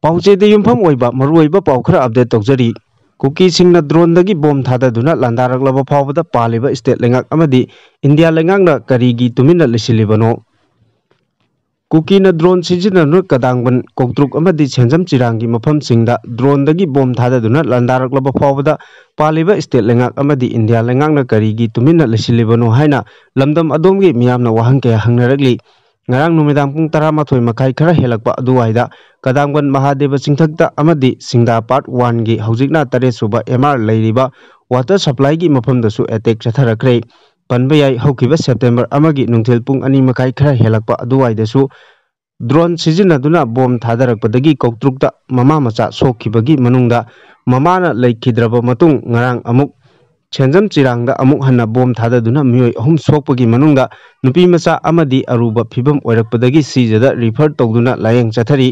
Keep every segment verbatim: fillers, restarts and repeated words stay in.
ꯄꯥꯎꯆꯦꯗ ꯌꯨꯝꯐꯝ ꯑꯣꯏꯕ ꯃꯔꯨꯑꯣꯏꯕ ꯄꯥꯎ ꯈꯔ ꯑꯞꯗꯦꯠ ꯇꯧꯖꯔꯤ꯫ ꯀꯨꯀꯤꯁꯤꯡꯅ ꯗ꯭ꯔꯣꯟꯗꯒꯤ ꯕꯣꯝ ꯊꯥꯗꯗꯨꯅ ꯂꯥꯟꯗꯥꯔꯛꯂꯕ ꯐꯥꯎꯕꯗ ꯄꯥꯜꯂꯤꯕ ꯁ꯭ꯇꯦꯠ ꯂꯩꯉꯥꯛ ꯑꯃꯗꯤ ꯏꯟꯗꯤꯌꯥ ꯂꯩꯉꯥꯛꯅ ꯀꯔꯤꯒꯤ ꯇꯨꯃꯤꯟꯅ ꯂꯩꯁꯤꯜꯂꯤꯕꯅꯣ? ꯀꯨꯀꯤꯅ ꯗ꯭ꯔꯣꯟ ꯁꯤꯖꯤꯟꯅꯗꯨꯅ ꯀꯗꯥꯡꯕꯟ, ꯀꯧꯇ꯭ꯔꯨꯛ ꯑꯃꯗꯤ ꯁꯦꯟꯖꯝ ꯆꯤꯔꯥꯡꯒꯤ ꯃꯐꯝꯁꯤꯡꯗ ꯗ꯭ꯔꯣꯟꯗꯒꯤ ꯕꯣꯝ ꯊꯥꯗꯗꯨꯅ ꯂꯥꯟꯗꯥꯔꯛꯂꯕ ꯐꯥꯎꯕꯗ ꯄꯥꯜꯂꯤꯕ ꯁ꯭ꯇꯦꯠ ꯂꯩꯉꯥꯛ ꯑꯃꯗꯤ ꯏꯟꯗꯤꯌꯥ ꯂꯩꯉꯥꯛꯅ ꯀꯔꯤꯒꯤ ꯇꯨꯃꯤꯟꯅ ꯂꯩꯁꯤꯜꯂꯤꯕꯅꯣ ꯍꯥꯏꯅ ꯂꯝꯗꯝ ꯑꯗꯣꯝꯒꯤ ꯃꯤꯌꯥꯝꯅ ꯋꯥꯍꯪ ꯀꯌꯥ ꯍꯪꯅꯔꯛꯂꯤ꯫ ꯉꯔꯥꯡ ꯅꯨꯃꯤꯗꯥꯡ ꯄꯨꯡ ꯇꯔꯥꯃꯥꯊꯣꯏ ꯃꯈꯥꯏ ꯈꯔ ꯍꯦꯜꯂꯛꯄ ꯑꯗꯨꯋꯥꯏꯗ ꯀꯗꯥꯡꯕꯟ ꯃꯍꯥꯗꯦꯕ ꯆꯤꯡꯊꯛꯇ ꯑꯃꯗꯤ ꯁꯤꯡꯗꯥ ꯄꯥꯔꯠ ꯋꯥꯟꯒꯤ ꯍꯧꯖꯤꯛꯅ ꯇꯔꯦꯠ ꯁꯨꯕ ꯑꯦꯝ ꯑꯥꯔ ꯂꯩꯔꯤꯕ ꯋꯥꯇꯔ ꯁꯄ꯭ꯂꯥꯏꯒꯤ ꯃꯐꯝꯗꯁꯨ ꯑꯦꯇꯦꯛ ꯆꯠꯊꯔꯛꯈ꯭ꯔꯦ꯫ ꯄꯟꯕ ꯌꯥꯏ, ꯍꯧꯈꯤꯕ ꯁꯦꯞꯇꯦꯝꯕꯔ ꯑꯃꯒꯤ ꯅꯨꯡꯊꯤꯜ ꯄꯨꯡ ꯑꯅꯤ ꯃꯈꯥꯏ ꯈꯔ ꯍꯦꯜꯂꯛꯄ ꯑꯗꯨꯋꯥꯏꯗꯁꯨ ꯗ꯭ꯔꯣꯟ ꯁꯤꯖꯤꯟꯅꯗꯨꯅ ꯕꯣꯝ ꯊꯥꯗꯔꯛꯄꯗꯒꯤ ꯀꯧꯇ꯭ꯔꯨꯛꯇ ꯃꯃꯥ ꯃꯆꯥ ꯁꯣꯛꯈꯤꯕꯒꯤ ꯃꯅꯨꯡꯗ ꯃꯃꯥꯅ ꯂꯩꯈꯤꯗ꯭ꯔꯕ ꯃꯇꯨꯡ ꯉꯔꯥꯡ ꯑꯃꯨꯛ ꯁꯦꯟꯖꯝ ꯆꯤꯔꯥꯡꯗ ꯑꯃꯨꯛ ꯍꯟꯅ ꯕꯣꯝ ꯊꯥꯗꯗꯨꯅ ꯃꯤꯑꯣꯏ ꯑꯍꯨꯝ ꯁꯣꯛꯄꯒꯤ ꯃꯅꯨꯡꯗ ꯅꯨꯄꯤ ꯃꯆꯥ ꯑꯃꯗꯤ ꯑꯔꯨꯕ ꯐꯤꯕꯝ ꯑꯣꯏꯔꯛꯄꯗꯒꯤ ꯁꯤꯖꯗ ꯔꯤꯐꯔ ꯇꯧꯗꯨꯅ ꯂꯥꯌꯦꯡ ꯆꯠꯊꯔꯤ꯫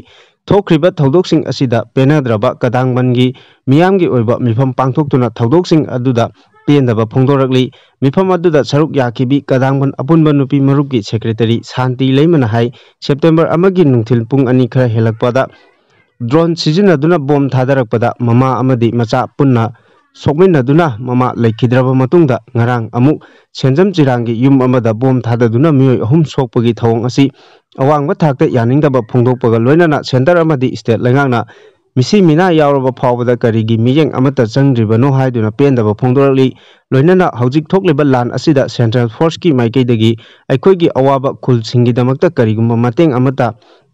ꯊꯣꯛꯈ꯭ꯔꯤꯕ ꯊꯧꯗꯣꯛꯁꯤꯡ ꯑꯁꯤꯗ ꯄꯦꯟꯅꯗ꯭ꯔꯕ ꯀꯗꯥꯡꯕꯟꯒꯤ ꯃꯤꯌꯥꯝꯒꯤ ꯑꯣꯏꯕ ꯃꯤꯐꯝ ꯄꯥꯡꯊꯣꯛꯇꯨꯅ ꯊꯧꯗꯣꯛꯁꯤꯡ ꯑꯗꯨꯗ ꯄꯦꯟꯗꯕ ꯐꯣꯡꯗꯣꯔꯛꯂꯤ꯫ ꯃꯤꯐꯝ ꯑꯗꯨꯗ ꯁꯔꯨꯛ ꯌꯥꯈꯤꯕꯤ ꯀꯗꯥꯡꯕꯟ ꯑꯄꯨꯟꯕ ꯅꯨꯄꯤ ꯃꯔꯨꯞꯀꯤ ꯁꯦꯀ꯭ꯔꯦꯇꯔꯤ ꯁꯥꯟꯇꯤ ꯂꯩꯃꯅ ꯍꯥꯏ, ꯁꯦꯞꯇꯦꯝꯕꯔ ꯑꯃꯒꯤ ꯅꯨꯡꯊꯤꯜ ꯄꯨꯡ ꯑꯅꯤ ꯈꯔ ꯍꯦꯜꯂꯛꯄꯗ ꯗ꯭ꯔꯣꯟ ꯁꯤꯖꯤꯟꯅꯗꯨꯅ ꯕꯣꯝ ꯊꯥꯗꯔꯛꯄꯗ ꯃꯃꯥ ꯑꯃꯗꯤ ꯃꯆꯥ ꯄꯨꯟꯅ ꯁꯣꯛꯃꯤꯟꯅꯗꯨꯅ ꯃꯃꯥ ꯂꯩꯈꯤꯗ꯭ꯔꯕ ꯃꯇꯨꯡꯗ ꯉꯔꯥꯡ ꯑꯃꯨꯛ ꯁꯦꯟꯖꯝ ꯆꯤꯔꯥꯡꯒꯤ ꯌꯨꯝ ꯑꯃꯗ ꯕꯣꯝ ꯊꯥꯗꯗꯨꯅ ꯃꯤꯑꯣꯏ ꯑꯍꯨꯝ ꯁꯣꯛꯄꯒꯤ ꯊꯧꯑꯣꯡ ꯑꯁꯤ ꯑꯋꯥꯡꯕ ꯊꯥꯛꯇ ꯌꯥꯅꯤꯡꯗꯕ ꯐꯣꯡꯗꯣꯛꯄꯒ ꯂꯣꯏꯅꯅ ꯁꯦꯟꯇꯔ ꯑꯃꯗꯤ ꯁ꯭ꯇꯦꯠ ꯂꯩꯉꯥꯛꯅ ꯃꯤꯁꯤ ꯃꯤꯅꯥ ꯌꯥꯎꯔꯕ ꯐꯥꯎꯕꯗ ꯀꯔꯤꯒꯤ ꯃꯤꯠꯌꯦꯡ ꯑꯃꯠꯇ ꯆꯪꯗ꯭ꯔꯤꯕꯅꯣ ꯍꯥꯏꯗꯨꯅ ꯄꯦꯟꯗꯕ ꯐꯣꯡꯗꯣꯔꯛꯂꯤ꯫ ꯂꯣꯏꯅꯅ ꯍꯧꯖꯤꯛ ꯊꯣꯛꯂꯤꯕ ꯂꯥꯟ ꯑꯁꯤꯗ ꯁꯦꯟꯇ꯭ꯔꯦꯜ ꯐꯣꯔꯁꯀꯤ ꯃꯥꯏꯀꯩꯗꯒꯤ ꯑꯩꯈꯣꯏꯒꯤ ꯑꯋꯥꯕ ꯈꯨꯜꯁꯤꯡꯒꯤꯗꯃꯛꯇ ꯀꯔꯤꯒꯨꯝꯕ ꯃꯇꯦꯡ ꯑꯃꯠꯇ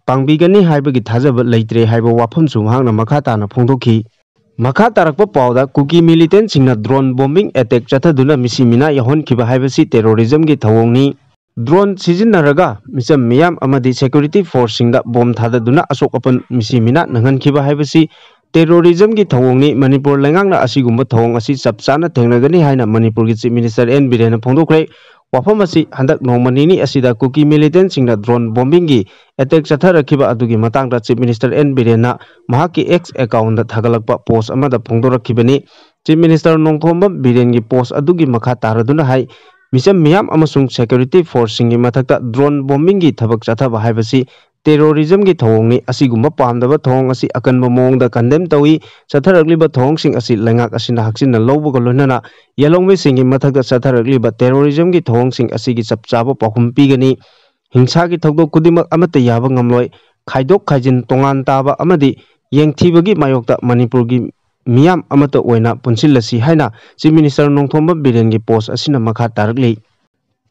ꯄꯥꯡꯕꯤꯒꯅꯤ ꯍꯥꯏꯕꯒꯤ ꯊꯥꯖꯕ ꯂꯩꯇ꯭ꯔꯦ ꯍꯥꯏꯕ ꯋꯥꯐꯝꯁꯨ ꯃꯍꯥꯛꯅ ꯃꯈꯥ ꯇꯥꯅ ꯐꯣꯡꯗꯣꯛꯈꯤ꯫ ꯃꯈꯥ ꯇꯥꯔꯛꯄ ꯄꯥꯎꯗ ꯀꯨꯀꯤ ꯃꯤꯂꯤꯇꯦꯟꯁꯤꯡꯅ ꯗ꯭ꯔꯣꯟ ꯕꯣꯝꯕꯤꯡ ꯑꯦꯇꯦꯛ ꯆꯠꯊꯗꯨꯅ ꯃꯤꯁꯤ ꯃꯤꯅꯥ ꯌꯥꯎꯍꯟꯈꯤꯕ ꯍꯥꯏꯕꯁꯤ ꯇꯦꯔꯣꯔꯤꯖꯝꯒꯤ ꯊꯧꯑꯣꯡꯅꯤ꯫ ꯗ꯭ꯔꯣꯟ ꯁꯤꯖꯤꯟꯅꯔꯒ ꯃꯤꯆꯝ ꯃꯤꯌꯥꯝ ꯑꯃꯗꯤ ꯁꯦꯀ꯭ꯌꯨꯔꯤꯇꯤ ꯐꯣꯔꯁꯁꯤꯡꯗ ꯕꯣꯝ ꯊꯥꯗꯗꯨꯅ ꯑꯁꯣꯛ ꯑꯄꯟ ꯃꯤꯁꯤ ꯃꯤꯅꯥ ꯅꯪꯍꯟꯈꯤꯕ ꯍꯥꯏꯕꯁꯤ ꯇꯦꯔꯣꯔꯤꯖꯝꯒꯤ ꯊꯧꯑꯣꯡꯅꯤ꯫ ꯃꯅꯤꯄꯨꯔ ꯂꯩꯉꯥꯛꯅ ꯑꯁꯤꯒꯨꯝꯕ ꯊꯧꯑꯣꯡ ꯑꯁꯤ ꯆꯞ ꯆꯥꯅ ꯊꯦꯡꯅꯒꯅꯤ ꯍꯥꯏꯅ ꯃꯅꯤꯄꯨꯔꯒꯤ ꯆꯤꯐ ꯃꯤꯅꯤꯁꯇꯔ ꯑꯦꯟ ꯕꯤꯔꯦꯟꯅ ꯐꯣꯡꯗꯣꯛꯈ꯭ꯔꯦ꯫ ꯋꯥꯐꯝ ꯑꯁꯤ ꯍꯟꯗꯛ ꯅꯣꯡꯃ ꯅꯤꯅꯤ ꯑꯁꯤꯗ ꯀꯨꯀꯤ ꯃꯤꯂꯤꯇꯦꯟꯁꯤꯡꯅ ꯗ꯭ꯔꯣꯟ ꯕꯣꯝꯕꯤꯡꯒꯤ ꯑꯦꯇꯦꯛ ꯆꯠꯊꯔꯛꯈꯤꯕ ꯑꯗꯨꯒꯤ ꯃꯇꯥꯡꯗ ꯆꯤꯐ ꯃꯤꯅꯤꯁꯇꯔ ꯑꯦꯟ ꯕꯤꯔꯦꯟꯅ ꯃꯍꯥꯛꯀꯤ ꯑꯦꯛꯁ ꯑꯦꯀꯥꯎꯟꯗ ꯊꯥꯒꯠꯂꯛꯄ ꯄꯣꯁ ꯑꯃꯗ ꯐꯣꯡꯗꯣꯔꯛꯈꯤꯕꯅꯤ꯫ ꯆꯤꯐ ꯃꯤꯅꯤꯁꯇꯔ ꯅꯣꯡꯊꯣꯝꯕꯝ ꯕꯤꯔꯦꯟꯒꯤ ꯄꯣꯁ ꯑꯗꯨꯒꯤ ꯃꯈꯥ ꯇꯥꯔꯗꯨꯅ ꯍꯥꯏ, ꯃꯤꯆꯝ ꯃꯤꯌꯥꯝ ꯑꯃꯁꯨꯡ ꯁꯦꯀ꯭ꯌꯨꯔꯤꯇꯤ ꯐꯣꯔꯁꯁꯤꯡꯒꯤ ꯃꯊꯛꯇ ꯗ꯭ꯔꯣꯟ ꯕꯣꯝꯕꯤꯡꯒꯤ ꯊꯕꯛ ꯆꯠꯊꯕ ꯍꯥꯏꯕꯁꯤ ꯇꯦꯔꯣꯔꯤꯖꯝꯒꯤ ꯊꯧꯑꯣꯡꯅꯤ꯫ ꯑꯁꯤꯒꯨꯝꯕ ꯄꯥꯝꯗꯕ ꯊꯧꯑꯣꯡ ꯑꯁꯤ ꯑꯀꯟꯕ ꯃꯑꯣꯡꯗ ꯀꯟꯗꯦꯝ ꯇꯧꯏ꯫ ꯆꯠꯊꯔꯛꯂꯤꯕ ꯊꯧꯑꯣꯡꯁꯤꯡ ꯑꯁꯤ ꯂꯩꯉꯥꯛ ꯑꯁꯤꯅ ꯍꯛꯆꯤꯟꯅ ꯂꯧꯕꯒ ꯂꯣꯏꯅꯅ ꯌꯦꯜꯍꯧꯃꯤꯁꯤꯡꯒꯤ ꯃꯊꯛꯇ ꯆꯠꯊꯔꯛꯂꯤꯕ ꯇꯦꯔꯣꯔꯤꯖꯝꯒꯤ ꯊꯧꯑꯣꯡꯁꯤꯡ ꯑꯁꯤꯒꯤ ꯆꯞ ꯆꯥꯕ ꯄꯥꯎꯈꯨꯝ ꯄꯤꯒꯅꯤ꯫ ꯍꯤꯡꯁꯥꯒꯤ ꯊꯧꯗꯣꯛ ꯈꯨꯗꯤꯡꯃꯛ ꯑꯃꯠꯇ ꯌꯥꯕ ꯉꯝꯂꯣꯏ꯫ ꯈꯥꯏꯗꯣꯛ ꯈꯥꯏꯖꯤꯟ, ꯇꯣꯉꯥꯟ ꯇꯥꯕ ꯑꯃꯗꯤ ꯌꯦꯡꯊꯤꯕꯒꯤ ꯃꯥꯌꯣꯛꯇ ꯃꯅꯤꯄꯨꯔꯒꯤ ꯃꯤꯌꯥꯝ ꯑꯃꯠꯇ ꯑꯣꯏꯅ ꯄꯨꯟꯁꯤꯜꯂꯁꯤ ꯍꯥꯏꯅ Chief Minister ꯅꯣꯡꯊꯣꯝꯕꯝ ꯕꯤꯔꯦꯟꯒꯤ post ꯑꯁꯤꯅ ꯃꯈꯥ ꯇꯥꯔꯛꯂꯤ꯫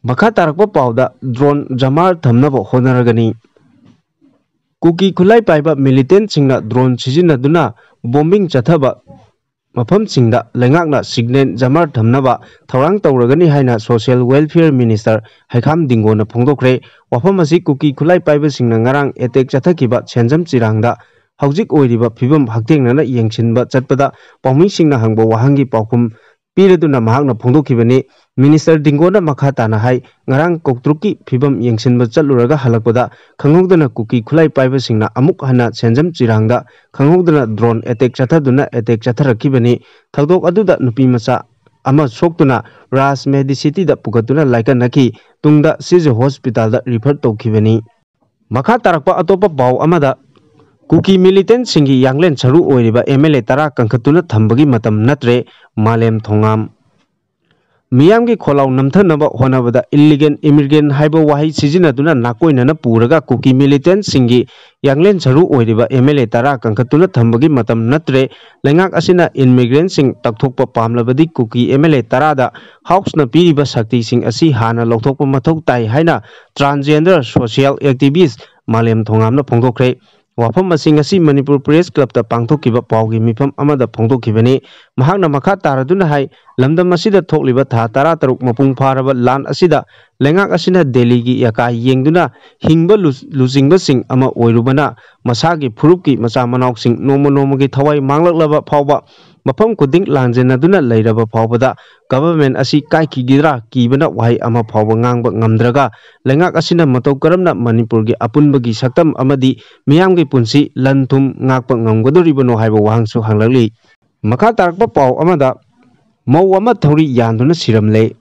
ꯃꯈꯥ ꯇꯥꯔꯛꯄ ꯄꯥꯎꯗ, drone ꯖꯃꯥꯔ ꯊꯝꯅꯕ ꯍꯣꯠꯅꯔꯒꯅꯤ꯫ ꯀꯨꯀꯤ ꯈꯨꯠꯂꯥꯏ ꯄꯥꯏꯕ militantꯁꯤꯡꯅ drone ꯁꯤꯖꯤꯟꯅꯗꯨꯅ bombing ꯆꯠꯊꯕ ꯃꯐꯝꯁꯤꯡꯗ ꯂꯩꯉꯥꯛꯅ signal ꯖꯃꯥꯔ ꯊꯝꯅꯕ ꯊꯧꯔꯥꯡ ꯇꯧꯔꯒꯅꯤ ꯍꯥꯏꯅ Social Welfare Minister ꯍꯩꯈꯥꯝ ꯗꯤꯡꯒꯣꯅ ꯐꯣꯡꯗꯣꯛꯈ꯭ꯔꯦ꯫ ꯋꯥꯐꯝ ꯑꯁꯤ ꯀꯨꯀꯤ ꯈꯨꯠꯂꯥꯏ ꯄꯥꯏꯕꯁꯤꯡꯅ ꯉꯔꯥꯡ attack ꯆꯠꯊꯈꯤꯕ ꯁꯦꯟꯖꯝ ꯆꯤꯔꯥꯡꯗ ꯍꯧꯖꯤꯛ ꯑꯣꯏꯔꯤꯕ ꯐꯤꯕꯝ ꯍꯛꯊꯦꯡꯅꯅ ꯌꯦꯡꯁꯤꯟꯕ ꯆꯠꯄꯗ ꯄꯥꯎꯃꯤꯁꯤꯡꯅ ꯍꯪꯕ ꯋꯥꯍꯪꯒꯤ ꯄꯥꯎꯈꯨꯝ ꯄꯤꯔꯗꯨꯅ ꯃꯍꯥꯛꯅ ꯐꯣꯡꯗꯣꯛꯈꯤꯕꯅꯤ꯫ Minister ꯗꯤꯡꯒꯣꯅ ꯃꯈꯥ ꯇꯥꯅ ꯍꯥꯏ, ꯉꯔꯥꯡ ꯀꯧꯇ꯭ꯔꯨꯛꯀꯤ ꯐꯤꯕꯝ ꯌꯦꯡꯁꯤꯟꯕ ꯆꯠꯂꯨꯔꯒ ꯍꯜꯂꯛꯄꯗ ꯈꯪꯍꯧꯗꯅ ꯀꯨꯀꯤ ꯈꯨꯠꯂꯥꯏ ꯄꯥꯏꯕꯁꯤꯡꯅ ꯑꯃꯨꯛ ꯍꯟꯅ ꯁꯦꯟꯖꯝ ꯆꯤꯔꯥꯡꯗ ꯈꯪꯍꯧꯗꯅ drone attack ꯆꯠꯊꯗꯨꯅ attack ꯆꯠꯊꯔꯛꯈꯤꯕꯅꯤ꯫ ꯊꯧꯗꯣꯛ ꯑꯗꯨꯗ ꯅꯨꯄꯤ ꯃꯆꯥ ꯑꯃ ꯁꯣꯛꯇꯨꯅ ꯔꯥꯖ ꯃꯦꯗꯤꯁꯤꯇꯤꯗ ꯄꯨꯈꯠꯇꯨꯅ ꯂꯥꯏꯀꯠꯅꯈꯤ꯫ ꯇꯨꯡꯗ ꯁꯤꯖ ꯍꯣꯁꯄꯤꯇꯥꯜꯗ refer ꯇꯧꯈꯤꯕꯅꯤ꯫ ꯃꯈꯥ ꯇꯥꯔꯛꯄ ꯑꯇꯣꯞꯄ ꯄꯥꯎ ꯑꯃꯗ, ꯀꯨꯀꯤ militantꯁꯤꯡꯒꯤ ꯌꯥꯡꯂꯦꯟ ꯁꯔꯨ ꯑꯣꯏꯔꯤꯕ MLA ꯇꯔꯥ ꯀꯟꯈꯠꯇꯨꯅ ꯊꯝꯕꯒꯤ ꯃꯇꯝ ꯅꯠꯇ꯭ꯔꯦ, ꯃꯥꯂꯦꯝ ꯊꯣꯉꯥꯝ꯫ ꯃꯤꯌꯥꯝꯒꯤ ꯈꯣꯜꯂꯥꯎ ꯅꯝꯊꯅꯕ ꯍꯣꯠꯅꯕꯗ illegal immigrant ꯍꯥꯏꯕ ꯋꯥꯍꯩ ꯁꯤꯖꯤꯟꯅꯗꯨꯅ ꯅꯥꯀꯣꯏꯅꯅ ꯄꯨꯔꯒ ꯀꯨꯀꯤ militantꯁꯤꯡꯒꯤ ꯌꯥꯡꯂꯦꯟ ꯁꯔꯨ ꯑꯣꯏꯔꯤꯕ MLA ꯇꯔꯥ ꯀꯟꯈꯠꯇꯨꯅ ꯊꯝꯕꯒꯤ ꯃꯇꯝ ꯅꯠꯇ꯭ꯔꯦ꯫ ꯂꯩꯉꯥꯛ ꯑꯁꯤꯅ immigrantꯁꯤꯡ ꯇꯛꯊꯣꯛꯄ ꯄꯥꯝꯂꯕꯗꯤ ꯀꯨꯀꯤ MLA ꯇꯔꯥꯗ Houseꯅ ꯄꯤꯔꯤꯕ ꯁꯛꯇꯤꯁꯤꯡ ꯑꯁꯤ ꯍꯥꯟꯅ ꯂꯧꯊꯣꯛꯄ ꯃꯊꯧ ꯇꯥꯏ ꯍꯥꯏꯅ transgender social activist ꯃꯥꯂꯦꯝ ꯊꯣꯉꯥꯝꯅ ꯐꯣꯡꯗꯣꯛꯈ꯭ꯔꯦ꯫ ꯋꯥꯐꯝ ꯑꯁꯤ ꯉꯁꯤ ꯃꯅꯤꯄꯨꯔ Press Clubꯇ ꯄꯥꯡꯊꯣꯛꯈꯤꯕ ꯄꯥꯎꯒꯤ ꯃꯤꯐꯝ ꯑꯃꯗ ꯐꯣꯡꯗꯣꯛꯈꯤꯕꯅꯤ꯫ ꯃꯍꯥꯛꯅ ꯃꯈꯥ ꯇꯥꯔꯗꯨꯅ ꯍꯥꯏ, ꯂꯝꯗꯝ ꯑꯁꯤꯗ ꯊꯣꯛꯂꯤꯕ ꯊꯥ ꯇꯔꯥ ꯇꯔꯨꯛ ꯃꯄꯨꯡ ꯐꯥꯔꯕ ꯂꯥꯟ ꯑꯁꯤꯗ ꯂꯩꯉꯥꯛ ꯑꯁꯤꯅ ꯗꯦꯜꯂꯤꯒꯤ ꯌꯥꯀꯥ ꯌꯦꯡꯗꯨꯅ ꯍꯤꯡꯕ ꯂꯨ-, ꯂꯨꯆꯤꯡꯕꯁꯤꯡ ꯑꯃ ꯑꯣꯏꯔꯨꯕꯅ ꯃꯁꯥꯒꯤ ꯐꯨꯔꯨꯞꯀꯤ ꯃꯆꯥ ꯃꯅꯥꯎꯁꯤꯡ ꯅꯣꯡꯃ ꯅꯣꯡꯃꯒꯤ ꯊꯋꯥꯏ ꯃꯥꯡꯂꯛꯂꯕ ꯐꯥꯎꯕ ꯃꯐꯝ ꯈꯨꯗꯤꯡ ꯂꯥꯟꯖꯦꯟꯅꯗꯨꯅ ꯂꯩꯔꯕ ꯐꯥꯎꯕꯗ government ꯑꯁꯤ ꯀꯥꯏꯈꯤꯒꯗ꯭ꯔꯥ ꯀꯤꯕꯅ ꯋꯥꯍꯩ ꯑꯃ ꯐꯥꯎꯕ ꯉꯥꯡꯕ ꯉꯝꯗ꯭ꯔꯒ ꯂꯩꯉꯥꯛ ꯑꯁꯤꯅ ꯃꯇꯧ ꯀꯔꯝꯅ ꯃꯅꯤꯄꯨꯔꯒꯤ ꯑꯄꯨꯟꯕꯒꯤ ꯁꯛꯇꯝ ꯑꯃꯗꯤ ꯃꯤꯌꯥꯝꯒꯤ ꯄꯨꯟꯁꯤ ꯂꯟ ꯊꯨꯝ ꯉꯥꯛꯄ ꯉꯝꯒꯗꯧꯔꯤꯕꯅꯣ ꯍꯥꯏꯕ ꯋꯥꯍꯪꯁꯨ ꯍꯪꯂꯛꯂꯤ꯫ ꯃꯈꯥ ꯇꯥꯔꯛꯄ ꯄꯥꯎ ꯑꯃꯗ, ꯃꯧ ꯑꯃ ꯊꯧꯔꯤ ꯌꯥꯟꯗꯨꯅ ꯁꯤꯔꯝꯂꯦ꯫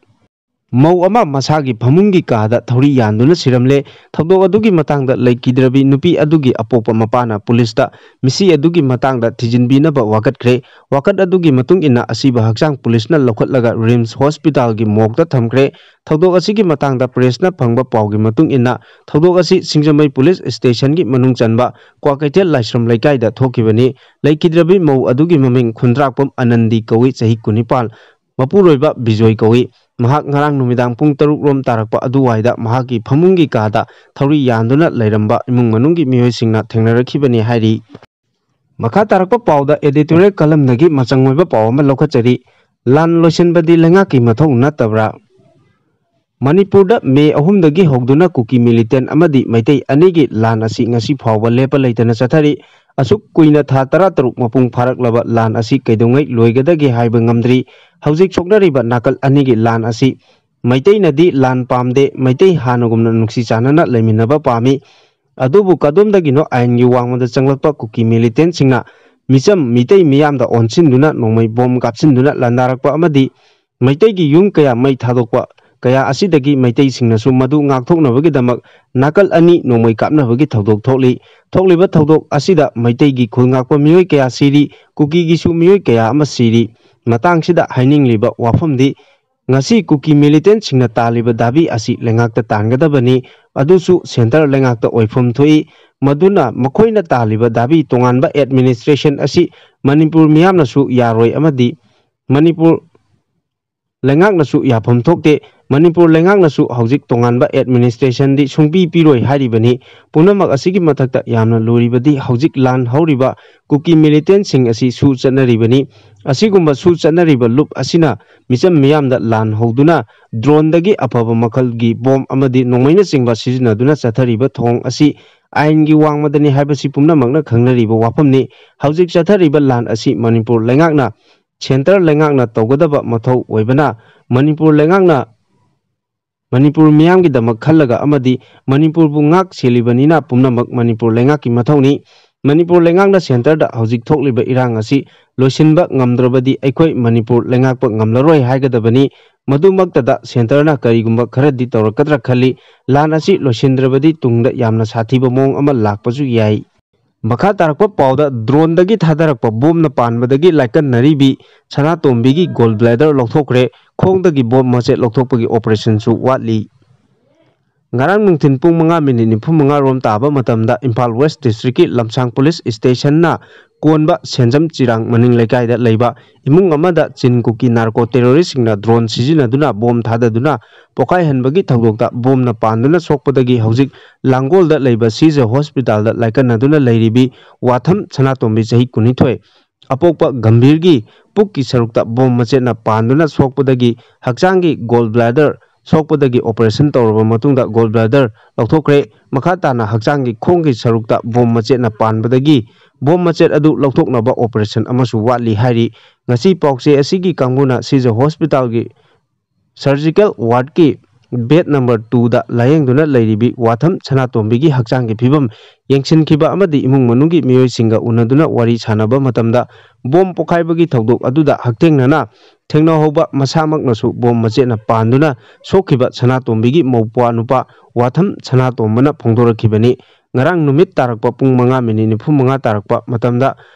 ꯃꯧ ꯑꯃ ꯃꯁꯥꯒꯤ ꯐꯃꯨꯡꯒꯤ ꯀꯥꯗ ꯊꯧꯔꯤ ꯌꯥꯟꯗꯨꯅ ꯁꯤꯔꯝꯂꯦ꯫ ꯊꯧꯗꯣꯛ ꯑꯗꯨꯒꯤ ꯃꯇꯥꯡꯗ ꯂꯩꯈꯤꯗ꯭ꯔꯕꯤ ꯅꯨꯄꯤ ꯑꯗꯨꯒꯤ ꯑꯄꯣꯛꯄ ꯃꯄꯥꯅ ꯄꯨꯂꯤꯁꯇ ꯃꯤꯁꯤ ꯑꯗꯨꯒꯤ ꯃꯇꯥꯡꯗ ꯊꯤꯖꯤꯟꯕꯤꯅꯕ ꯋꯥꯀꯠꯈ꯭ꯔꯦ꯫ ꯋꯥꯀꯠ ꯑꯗꯨꯒꯤ ꯃꯇꯨꯡ ꯏꯟꯅ ꯑꯁꯤꯕ ꯍꯛꯆꯥꯡ ꯄꯨꯂꯤꯁꯅ ꯂꯧꯈꯠꯂꯒ ꯔꯤꯝꯁ ꯍꯣꯁꯄꯤꯇꯥꯜꯒꯤ ꯃꯣꯔꯒꯇ ꯊꯝꯈ꯭ꯔꯦ꯫ ꯊꯧꯗꯣꯛ ꯑꯁꯤꯒꯤ ꯃꯇꯥꯡꯗ ꯄ꯭ꯔꯦꯁꯅ ꯐꯪꯕ ꯄꯥꯎꯒꯤ ꯃꯇꯨꯡ ꯏꯟꯅ ꯊꯧꯗꯣꯛ ꯑꯁꯤ ꯁꯤꯡꯖꯃꯩ ꯄꯨꯂꯤꯁ ꯁ꯭ꯇꯦꯁꯟꯒꯤ ꯃꯅꯨꯡ ꯆꯟꯕ ꯀ꯭ꯋꯥꯀꯩꯊꯦꯜ ꯂꯥꯏꯁ꯭ꯔꯝ ꯂꯩꯀꯥꯏꯗ ꯊꯣꯛꯈꯤꯕꯅꯤ꯫ ꯂꯩꯈꯤꯗ꯭ꯔꯕꯤ ꯃꯧ ꯑꯗꯨꯒꯤ ꯃꯃꯤꯡ ꯈꯨꯟꯗ꯭ꯔꯥꯛꯄꯝ ꯑꯅꯟꯗꯤ ꯀꯧꯏ, ꯆꯍꯤ ꯀꯨꯟꯅꯤꯄꯥꯜ꯫ ꯃꯄꯨꯔꯣꯏꯕ ꯕꯤꯖꯣꯏ ꯀꯧꯏ꯫ ꯃꯍꯥꯛ ꯉꯔꯥꯡ ꯅꯨꯃꯤꯗꯥꯡ ꯄꯨꯡ ꯇꯔꯨꯛ ꯔꯣꯝ ꯇꯥꯔꯛꯄ ꯑꯗꯨꯋꯥꯏꯗ ꯃꯍꯥꯛꯀꯤ ꯐꯃꯨꯡꯒꯤ ꯀꯥꯗ ꯊꯧꯔꯤ ꯌꯥꯟꯗꯨꯅ ꯂꯩꯔꯝꯕ ꯏꯃꯨꯡ ꯃꯅꯨꯡꯒꯤ ꯃꯤꯑꯣꯏꯁꯤꯡꯅ ꯊꯦꯡꯅꯔꯛꯈꯤꯕꯅꯤ ꯍꯥꯏꯔꯤ꯫ ꯃꯈꯥ ꯇꯥꯔꯛꯄ ꯄꯥꯎꯗ editorial columnꯗꯒꯤ ꯃꯆꯪ ꯑꯣꯏꯕ ꯄꯥꯎ ꯑꯃ ꯂꯧꯈꯠꯆꯔꯤ꯫ ꯂꯥꯟ ꯂꯣꯏꯁꯤꯟꯕꯗꯤ ꯂꯩꯉꯥꯛꯀꯤ ꯃꯊꯧ ꯅꯠꯇꯕ꯭ꯔꯥ? ꯃꯅꯤꯄꯨꯔꯗ ꯃꯦ ꯑꯍꯨꯝꯗꯒꯤ ꯍꯧꯗꯨꯅ ꯀꯨꯀꯤ militant ꯑꯃꯗꯤ ꯃꯩꯇꯩ ꯑꯅꯤꯒꯤ ꯂꯥꯟ ꯑꯁꯤ ꯉꯁꯤ ꯐꯥꯎꯕ ꯂꯦꯞꯄ ꯂꯩꯇꯅ ꯆꯠꯊꯔꯤ꯫ ꯑꯁꯨꯛ ꯀꯨꯏꯅ ꯊꯥ ꯇꯔꯥꯇꯔꯨꯛ ꯃꯄꯨꯡ ꯐꯥꯔꯛꯂꯕ ꯂꯥꯟ ꯑꯁꯤ ꯀꯩꯗꯧꯉꯩ ꯂꯣꯏꯒꯗꯒꯦ ꯍꯥꯏꯕ ꯉꯝꯗ꯭ꯔꯤ꯫ ꯍꯧꯖꯤꯛ ꯁꯣꯛꯅꯔꯤꯕ ꯅꯥꯀꯜ ꯑꯅꯤꯒꯤ ꯂꯥꯟ ꯑꯁꯤ ꯃꯩꯇꯩꯅꯗꯤ ꯂꯥꯟ ꯄꯥꯝꯗꯦ, ꯃꯩꯇꯩ ꯍꯥꯟꯅꯒꯨꯝꯅ ꯅꯨꯡꯁꯤ ꯆꯥꯟꯅꯅ ꯂꯩꯃꯤꯟꯅꯕ ꯄꯥꯝꯃꯤ꯫ ꯑꯗꯨꯕꯨ ꯀꯗꯣꯝꯗꯒꯤꯅꯣ ꯑꯥꯏꯟꯒꯤ ꯋꯥꯡꯃꯗ ꯆꯪꯂꯛꯄ ꯀꯨꯀꯤ militantꯁꯤꯡꯅ ꯃꯤꯆꯝ ꯃꯤꯇꯩ ꯃꯤꯌꯥꯝꯗ ꯑꯣꯟꯁꯤꯟꯗꯨꯅ ꯅꯣꯡꯃꯩ ꯕꯣꯝ ꯀꯥꯞꯁꯤꯟꯗꯨꯅ ꯂꯥꯟꯗꯥꯔꯛꯄ ꯑꯃꯗꯤ ꯃꯩꯇꯩꯒꯤ ꯌꯨꯝ ꯀꯌꯥ ꯃꯩ ꯊꯥꯗꯣꯛꯄ ꯀꯌꯥ ꯑꯁꯤꯗꯒꯤ ꯃꯩꯇꯩꯁꯤꯡꯅꯁꯨ ꯃꯗꯨ ꯉꯥꯛꯊꯣꯛꯅꯕꯒꯤꯗꯃꯛ ꯅꯥꯀꯜ ꯑꯅꯤ ꯅꯣꯡꯃꯩ ꯀꯥꯞꯅꯕꯒꯤ ꯊꯧꯗꯣꯛ ꯊꯣꯛꯂꯤ꯫ ꯊꯣꯛꯂꯤꯕ ꯊꯧꯗꯣꯛ ꯑꯁꯤꯗ ꯃꯩꯇꯩꯒꯤ ꯈꯨꯜ ꯉꯥꯛꯄ ꯃꯤꯑꯣꯏ ꯀꯌꯥ ꯁꯤꯔꯤ, ꯀꯨꯀꯤꯒꯤꯁꯨ ꯃꯤꯑꯣꯏ ꯀꯌꯥ ꯑꯃ ꯁꯤꯔꯤ꯫ ꯃꯇꯥꯡꯁꯤꯗ ꯍꯥꯏꯅꯤꯡꯂꯤꯕ ꯋꯥꯐꯝꯗꯤ, ꯉꯁꯤ ꯀꯨꯀꯤ militantꯁꯤꯡꯅ ꯇꯥꯜꯂꯤꯕ ꯗꯥꯕꯤ ꯑꯁꯤ ꯂꯩꯉꯥꯛꯇ ꯇꯥꯟꯒꯗꯕꯅꯤ, ꯑꯗꯨꯁꯨ centre ꯂꯩꯉꯥꯛꯇ ꯑꯣꯏꯐꯝ ꯊꯣꯛꯏ꯫ ꯃꯗꯨꯅ ꯃꯈꯣꯏꯅ ꯇꯥꯜꯂꯤꯕ ꯗꯥꯕꯤ ꯇꯣꯉꯥꯟꯕ administration ꯑꯁꯤ ꯃꯅꯤꯄꯨꯔ ꯃꯤꯌꯥꯝꯅꯁꯨ ꯌꯥꯔꯣꯏ ꯑꯃꯗꯤ ꯃꯅꯤꯄꯨꯔ ꯂꯩꯉꯥꯛꯅꯁꯨ ꯌꯥꯐꯝ ꯊꯣꯛꯇꯦ꯫ ꯃꯅꯤꯄꯨꯔ ꯂꯩꯉꯥꯛꯅꯁꯨ ꯍꯧꯖꯤꯛ ꯇꯣꯉꯥꯟꯕ administrationꯗꯤ ꯁꯨꯡꯄꯤ ꯄꯤꯔꯣꯏ ꯍꯥꯏꯔꯤꯕꯅꯤ꯫ ꯄꯨꯝꯅꯃꯛ ꯑꯁꯤꯒꯤ ꯃꯊꯛꯇ ꯌꯥꯝꯅ ꯂꯨꯔꯤꯕꯗꯤ ꯍꯧꯖꯤꯛ ꯂꯥꯟ ꯍꯧꯔꯤꯕ ꯀꯨꯀꯤ militantꯁꯤꯡ ꯑꯁꯤ ꯁꯨ ꯆꯠꯅꯔꯤꯕꯅꯤ꯫ ꯑꯁꯤꯒꯨꯝꯕ ꯁꯨ ꯆꯠꯅꯔꯤꯕ ꯂꯨꯞ ꯑꯁꯤꯅ ꯃꯤꯆꯝ ꯃꯤꯌꯥꯝꯗ ꯂꯥꯟ ꯍꯧꯗꯨꯅ droneꯗꯒꯤ ꯑꯐꯕ ꯃꯈꯜꯒꯤ ꯕꯣꯝ ꯑꯃꯗꯤ ꯅꯣꯡꯃꯩꯅꯆꯤꯡꯕ ꯁꯤꯖꯤꯟꯅꯗꯨꯅ ꯆꯠꯊꯔꯤꯕ ꯊꯧꯑꯣꯡ ꯑꯁꯤ ꯑꯥꯏꯟꯒꯤ ꯋꯥꯡꯃꯗꯅꯤ ꯍꯥꯏꯕꯁꯤ ꯄꯨꯝꯅꯃꯛꯅ ꯈꯪꯅꯔꯤꯕ ꯋꯥꯐꯝꯅꯤ꯫ ꯍꯧꯖꯤꯛ ꯆꯠꯊꯔꯤꯕ ꯂꯥꯟ ꯑꯁꯤ ꯃꯅꯤꯄꯨꯔ ꯂꯩꯉꯥꯛꯅ, centre ꯂꯩꯉꯥꯛꯅ ꯇꯧꯒꯗꯕ ꯃꯊꯧ ꯑꯣꯏꯕꯅ, ꯃꯅꯤꯄꯨꯔ ꯂꯩꯉꯥꯛꯅ ꯃꯅꯤꯄꯨꯔ ꯃꯤꯌꯥꯝꯒꯤꯗꯃꯛ ꯈꯜꯂꯒ ꯑꯃꯗꯤ ꯃꯅꯤꯄꯨꯔꯕꯨ ꯉꯥꯛ ꯁꯦꯜꯂꯤꯕꯅꯤꯅ ꯄꯨꯝꯅꯃꯛ ꯃꯅꯤꯄꯨꯔ ꯂꯩꯉꯥꯛꯀꯤ ꯃꯊꯧꯅꯤ꯫ ꯃꯅꯤꯄꯨꯔ ꯂꯩꯉꯥꯛꯅ centreꯗ ꯍꯧꯖꯤꯛ ꯊꯣꯛꯂꯤꯕ ꯏꯔꯥꯡ ꯑꯁꯤ ꯂꯣꯏꯁꯤꯟꯕ ꯉꯝꯗ꯭ꯔꯕꯗꯤ ꯑꯩꯈꯣꯏ ꯃꯅꯤꯄꯨꯔ ꯂꯩꯉꯥꯛꯄ ꯉꯝꯂꯔꯣꯏ ꯍꯥꯏꯒꯗꯕꯅꯤ꯫ ꯃꯗꯨꯃꯛꯇꯗ ꯁꯦꯟꯇꯔꯅ ꯀꯔꯤꯒꯨꯝꯕ ꯈꯔꯗꯤ ꯇꯧꯔꯛꯀꯗ꯭ꯔꯥ ꯈꯜꯂꯤ꯫ ꯂꯥꯟ ꯑꯁꯤ ꯂꯣꯏꯁꯤꯟꯗ꯭ꯔꯕꯗꯤ ꯇꯨꯡꯗ ꯌꯥꯝꯅ ꯁꯥꯊꯤꯕ ꯃꯑꯣꯡ ꯑꯃ ꯂꯥꯛꯄꯁꯨ ꯌꯥꯏ꯫ ꯃꯈꯥ ꯇꯥꯔꯛꯄ ꯄꯥꯎꯗ, ꯗ꯭ꯔꯣꯟꯗꯒꯤ ꯊꯥꯗꯔꯛꯄ ꯕꯣꯝꯅ ꯄꯥꯟꯕꯗꯒꯤ ꯂꯥꯏꯀꯠꯅꯔꯤꯕꯤ ꯁꯅꯥꯇꯣꯝꯕꯤꯒꯤ ꯒꯣꯜ ꯕ꯭ꯂꯦꯗꯔ ꯂꯧꯊꯣꯛꯈ꯭ꯔꯦ꯫ ꯈꯣꯡꯗꯒꯤ ꯕꯣꯝ ꯃꯆꯦꯠ ꯂꯧꯊꯣꯛꯄꯒꯤ ꯑꯣꯄꯔꯦꯁꯟꯁꯨ ꯋꯥꯠꯂꯤ꯫ ꯉꯔꯥꯡ ꯅꯨꯡꯊꯤꯟ ꯄꯨꯡ ꯃꯉꯥ ꯃꯤꯅꯤꯠ ꯅꯤꯐꯨ ꯃꯉꯥ ꯔꯣꯝ ꯇꯥꯕ ꯃꯇꯝꯗ ꯏꯝꯐꯥꯜ ꯋꯦꯁ ꯗꯤꯁꯇ꯭ꯔꯤꯛꯀꯤ ꯂꯝꯁꯥꯡ ꯄꯨꯂꯤꯁ ꯁ꯭ꯇꯦꯁꯟꯅ ꯀꯣꯟꯕ ꯁꯦꯟꯖꯝ ꯆꯤꯔꯥꯡ ꯃꯅꯤꯡ ꯂꯩꯀꯥꯏꯗ ꯂꯩꯕ ꯏꯃꯨꯡ ꯑꯃꯗ ꯆꯤꯟ ꯀꯨꯀꯤ ꯅꯥꯔꯀꯣ ꯇꯦꯔꯣꯔꯤꯁꯁꯤꯡꯅ ꯗ꯭ꯔꯣꯟ ꯁꯤꯖꯤꯟꯅꯗꯨꯅ ꯕꯣꯝ ꯊꯥꯗꯗꯨꯅ ꯄꯣꯈꯥꯏꯍꯟꯕꯒꯤ ꯊꯧꯗꯣꯛꯇ ꯕꯣꯝꯅ ꯄꯥꯟꯗꯨꯅ ꯁꯣꯛꯄꯗꯒꯤ ꯍꯧꯖꯤꯛ ꯂꯥꯡꯒꯣꯜꯗ ꯂꯩꯕ ꯁꯤꯖ ꯍꯣꯁꯄꯤꯇꯥꯜꯗ ꯂꯥꯏꯀꯠꯅꯗꯨꯅ ꯂꯩꯔꯤꯕꯤ ꯋꯥꯊꯝ ꯁꯅꯥꯇꯣꯝꯕꯤ, ꯆꯍꯤ ꯀꯨꯟꯅꯤꯊꯣꯏ, ꯑꯄꯣꯛꯄ ꯒꯝꯚꯤꯔꯒꯤ ꯄꯨꯛꯀꯤ ꯁꯔꯨꯛꯇ ꯕꯣꯝ ꯃꯆꯦꯠꯅ ꯄꯥꯟꯗꯨꯅ ꯁꯣꯛꯄꯗꯒꯤ ꯍꯛꯆꯥꯡꯒꯤ ꯒꯣꯜ ꯕ꯭ꯂꯦꯗꯔ ꯁꯣꯛꯄꯗꯒꯤ ꯑꯣꯄꯔꯦꯁꯟ ꯇꯧꯔꯕ ꯃꯇꯨꯡꯗ ꯒꯣꯜ ꯕ꯭ꯂꯦꯗꯔ ꯂꯧꯊꯣꯛꯈ꯭ꯔꯦ꯫ ꯃꯈꯥ ꯇꯥꯅ ꯍꯛꯆꯥꯡꯒꯤ ꯈꯣꯡꯒꯤ ꯁꯔꯨꯛꯇ ꯕꯣꯝ ꯃꯆꯦꯠꯅ ꯄꯥꯟꯕꯗꯒꯤ ꯕꯣꯝ ꯃꯆꯦꯠ ꯑꯗꯨ ꯂꯧꯊꯣꯛꯅꯕ ꯑꯣꯄꯔꯦꯁꯟ ꯑꯃꯁꯨ ꯋꯥꯠꯂꯤ ꯍꯥꯏꯔꯤ꯫ ꯉꯁꯤ ꯄꯥꯎꯆꯦ ꯑꯁꯤꯒꯤ ꯀꯥꯡꯕꯨꯅ ꯁꯤꯖ ꯍꯣꯁꯄꯤꯇꯥꯜꯒꯤ ꯁꯔꯖꯤꯀꯦꯜ ꯋꯥꯔꯗꯀꯤ ꯕꯦꯗ ꯅꯝꯕꯔ ꯇꯨꯗ ꯂꯥꯌꯦꯡꯗꯨꯅ ꯂꯩꯔꯤꯕꯤ ꯋꯥꯊꯝ ꯁꯅꯥꯇꯣꯝꯕꯤꯒꯤ ꯍꯛꯆꯥꯡꯒꯤ ꯐꯤꯕꯝ ꯌꯦꯡꯁꯤꯟꯈꯤꯕ ꯑꯃꯗꯤ ꯏꯃꯨꯡ ꯃꯅꯨꯡꯒꯤ ꯃꯤꯑꯣꯏꯁꯤꯡꯒ ꯎꯅꯗꯨꯅ ꯋꯥꯔꯤ ꯁꯥꯟꯅꯕ ꯃꯇꯝꯗ ꯕꯣꯝ ꯄꯣꯈꯥꯏꯕꯒꯤ ꯊꯧꯗꯣꯛ ꯑꯗꯨꯗ ꯍꯛꯊꯦꯡꯅꯅ ꯊꯦꯡꯅꯍꯧꯕ ꯃꯁꯥꯃꯛꯅꯁꯨ ꯕꯣꯝ ꯃꯆꯦꯠꯅ ꯄꯥꯟꯗꯨꯅ ꯁꯣꯛꯈꯤꯕ ꯁꯅꯥꯇꯣꯝꯕꯤꯒꯤ ꯃꯧꯄ꯭ꯋꯥ ꯅꯨꯄꯥ ꯋꯥꯊꯝ ꯁꯅꯥꯇꯣꯝꯕꯅ ꯐꯣꯡꯗꯣꯔꯛꯈꯤꯕꯅꯤ꯫ ꯉꯔꯥꯡ ꯅꯨꯃꯤꯠ ꯇꯥꯔꯛꯄ ꯄꯨꯡ ꯃꯉꯥ ꯃꯤꯅꯤꯠ ꯅꯤꯐꯨ ꯃꯉꯥ ꯇꯥꯔꯛꯄ ꯃꯇꯝꯗ